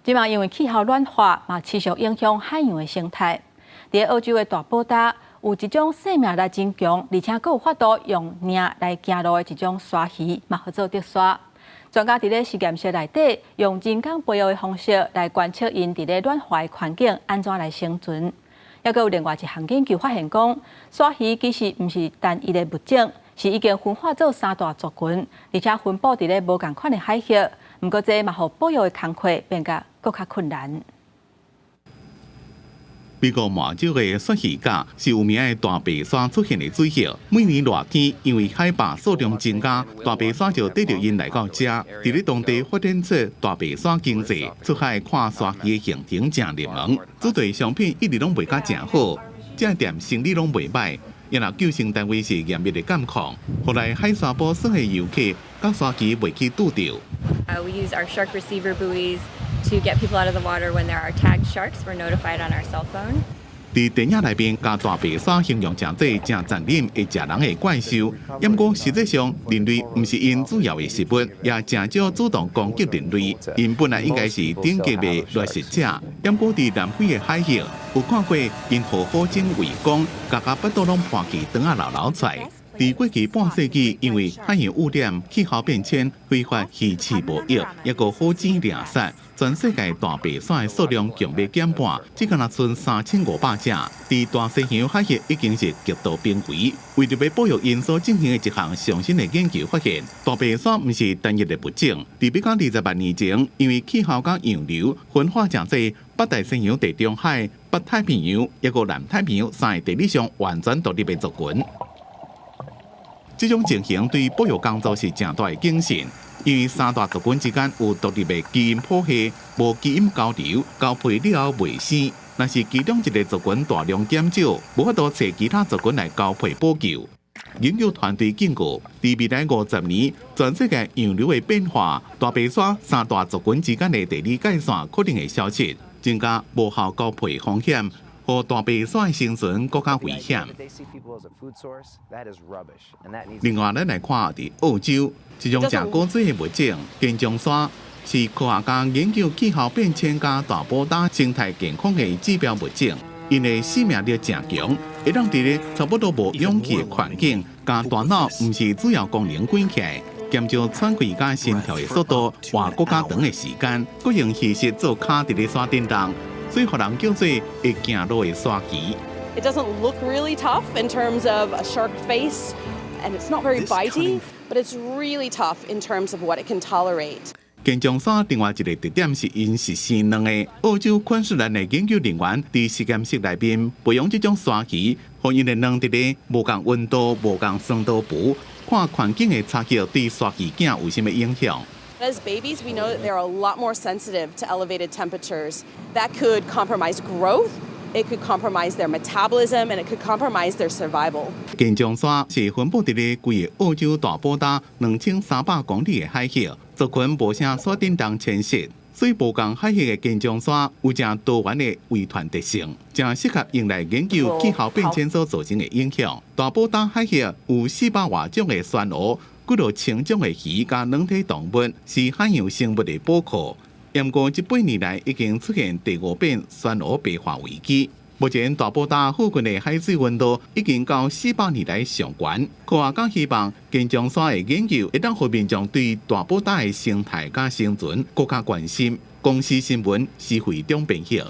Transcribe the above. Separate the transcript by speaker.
Speaker 1: 這馬因為氣候暖化，嘛持續影響海洋的生態。佇澳洲的大堡礁，有一種生命力真強，而且閣有法度用鯁來行路的一種鯊魚，嘛號做竹鯊。專家佇咧實驗室內底，用人工培育的方式來觀測𪜶佇咧暖化的環境按怎來生存。猶閣有另外一項研究發現講，鯊魚其實毋是單一的物種，是已經分化做三大族群，而且分布佇咧無仝款的海域。毋過這嘛予保育的工課變甲閣較困難。
Speaker 2: 美國麻州的鱈魚角是有名的大白鯊出現的水域。每年熱天，因為海豹數量增加，大白鯊就綴著𪜶來到遮。佇咧當地發展出大白鯊經濟，出海看鯊魚的行程誠熱門。主題商品一直攏賣甲誠好，這店生意攏袂䆀。因為救生單位是嚴密的監控，予來海沙埔耍的遊客佮鯊魚袂去拄著。
Speaker 3: We use our shark receiver buoys to get people out of the water when there are tagged sharks. We're notified on our cell phone.
Speaker 2: 佇電影內面，共大白鯊形容成做誠殘忍會食人的怪獸，毋過實際上人類毋是𪜶主要的食物，也誠少主動攻擊人類。𪜶本來應該是頂級的掠食者，毋過佇南非的海域有看過𪜶予火箭圍攻，共腹肚攏破去，腸仔流流出來。佇過去半世紀，因為海洋污染、氣候變遷、非法魚翅貿易，抑閣火箭掠殺，全世界大白鯊的數量強欲減半，只干焦賰3500隻。佇大西洋海域已經是極度瀕危。為著欲保育𪜶所進行的一項上新的研究發現，大白鯊毋是單一的物種。佇欲到20萬年前，因為氣候佮洋流分化成做北大西洋、地中海、北太平洋，抑閣南太平洋三个地理上完全獨立的族群。這種情形對保育工作是誠大的警訊，因為三大族群之間有獨立的基因譜系，無基因交流，交配了後袂生。若是其中一个族群大量減少，無法度揣其他族群來交配補救。研究團隊警告，佇未來50年，全世界洋流的變化，大白鯊三大族群之間的地理界線可能會消失，增加無效交配風險，予大白鯊生存閣較危險。另外，咱來看佇澳洲，這種誠古錐的物種肩章鯊，是科學家研究氣候變遷佮大堡礁生態健康的指標物種。𪜶的生命力誠強，會當佇咧差不多無氧氣的環境，佮大腦毋是主要功能關起來，減少喘氣佮心跳的速度，活閣較長的時間，閣用魚璽做跤佇咧沙頂動，所以予人叫做會行路的鯊魚。
Speaker 4: It doesn't look really tough in terms of a shark face, and it's not very bitey, but it's really tough in terms of what it can tolerate.
Speaker 2: 肩章鯊另外一个特點是𪜶是生卵的。澳洲昆士蘭的研究人員佇實驗室內面培養這種鯊魚，予𪜶的卵佇咧無仝溫度、無仝酸度池，看環境的差異對鯊魚囝有啥物影響。
Speaker 4: As babies, we know that they're a lot more sensitive to elevated temperatures. That could compromise growth, it could compromise their metabolism, and it could compromise their survival.
Speaker 2: 肩章鯊是分布佇咧規个澳洲大堡礁2300公里的海域，族群無啥山頂動遷徙，所以無仝海域的肩章鯊有誠多元的遺傳特性，誠適合用來研究氣候變遷所造成的影響。大堡礁海域有400外種的珊瑚，幾若千種的魚佮軟體動物，是海洋生物的寶庫。毋過這八年來已經出現第五遍珊瑚白化危機。目前大堡礁附近的海水溫度已經到400年來上懸。科學家希望肩章鯊的研究會當予民眾對大堡礁的生態佮生存閣較關心。公視新聞施惠中編譯。